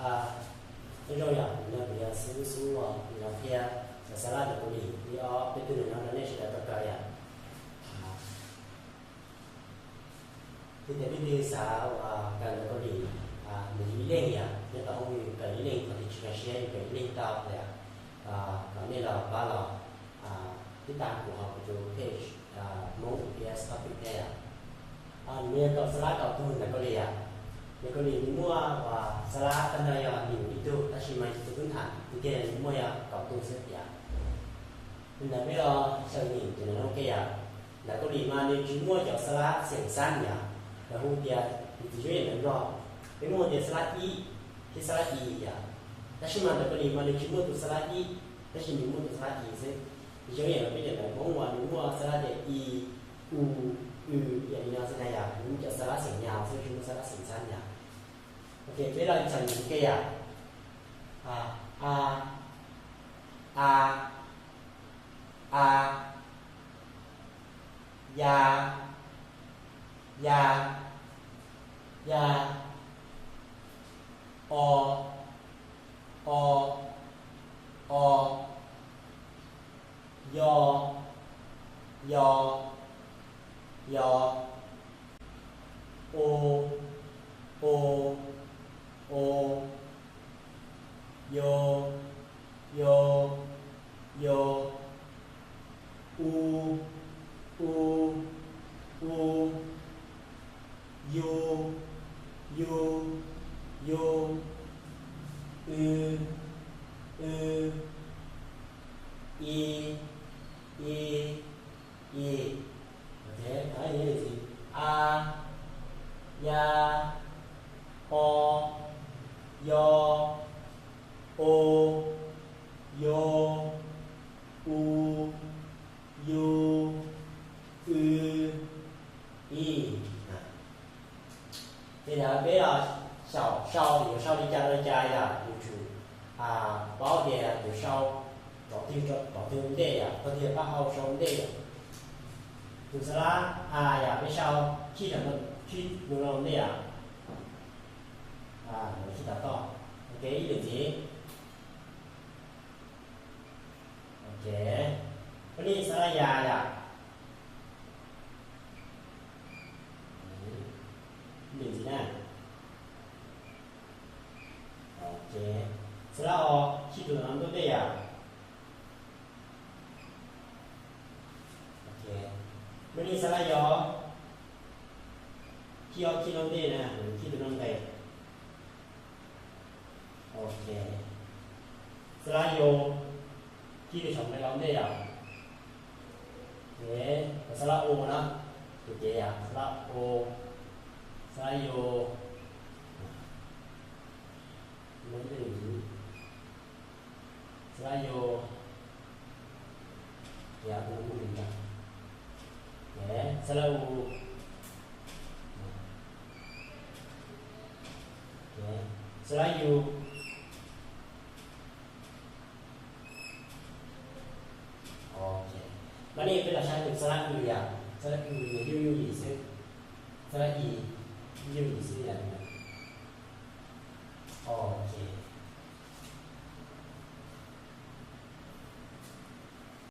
Nyob zoo yom, ntawm no kuv yog xib hwb Xub uas kuv yuav qhia cov xab lab ntawv Kaus Lim li ob peb tug no rau nej sawv daws tau kawm yom. Yog tias leej twg xav uas kawm ntawv Kaus Lim, nws yog ib leeg yom, nyob tom hoob yus kawm ib leeg, qhov twg tsis nkag siab yus kawm ib leeg tau yom. Kom nej los pab los tib tag kuv hauv kuv tus page Hmoob P S Topic thiab yom. Nws yog kaum xab lab kaum tug ntawv Kaus Lim yom. Ntawv Kaus Lim nws muaj uas xab lab tag nrho yog nees nkaum ib tug, tab sis mas yus tus tub tham tiag tiag nws muaj yog kaum tug xwb yom. Ntawd peb los xyaum nyeem ces nws zoo ke yom. Ntawv Kaus Lim mas nws tsis muaj cov xab lab xeem xab yom, lawv hu tias, nws txiv cuab yim ntawv Nplog, peb muaj tias xab lab ib thiab xab lab i yom. Tab sis mas ntawv Kaus Lim mas nws tsis muaj tus xab lab ib, tab sis nws muaj tus xab lab i xwb. Zoo yam li peb cov ntawv Hmoob uas nws muaj xab lab tias i, u, w, yam li no xwb na yom, nws muaj cov xab lab xeem nyas xwb, tsis muaj xab lab xeem xab yom. Ok, peb los xyaum nyeem ke yom. A, a, a, a, ya, ya, ya, o, o, o, yo, yo, yo, o, o, o, yo, yo, yo, u, u, u, yu, yu, yu, w, w, i, i, i. Ok, thov ib lwm ntxiv. A, ya, o, yo, o, yo, u, yu, w, i. Ces yog peb los xyaum sau, yuav sau li cas los li cas yom, yus tsum paub tias yuav sau rov twg rov twg ua ntej yom, qhov twg yog pab hau sau ua ntej yom. Tus xab lab a yom, peb sau khij, khij tus no ua ntej yom. Khij tom toj. Ok, ib lwm ntxiv. Ok, peb li xab lab ya yom. Ib lwm ntxiv na. Ok, xab lab o, khij tus no ua ntej yom. Ok, peb li xab lab yo, khij ob khij no ua ntej na, khij tus no nqes. Ok, xab lab yo, khij tus saum nqes los ua ntej yom. Ok, xab lab u na, tus kev yom, xab lab u, xab lab yo, xab lab yo, xab lab u, xab lab yu. Ok, mam li peb los saib tus xab lab w yom, xab lab w nws yooj yooj yim xwb, xab lab i yooj yim xwb yom. Ok,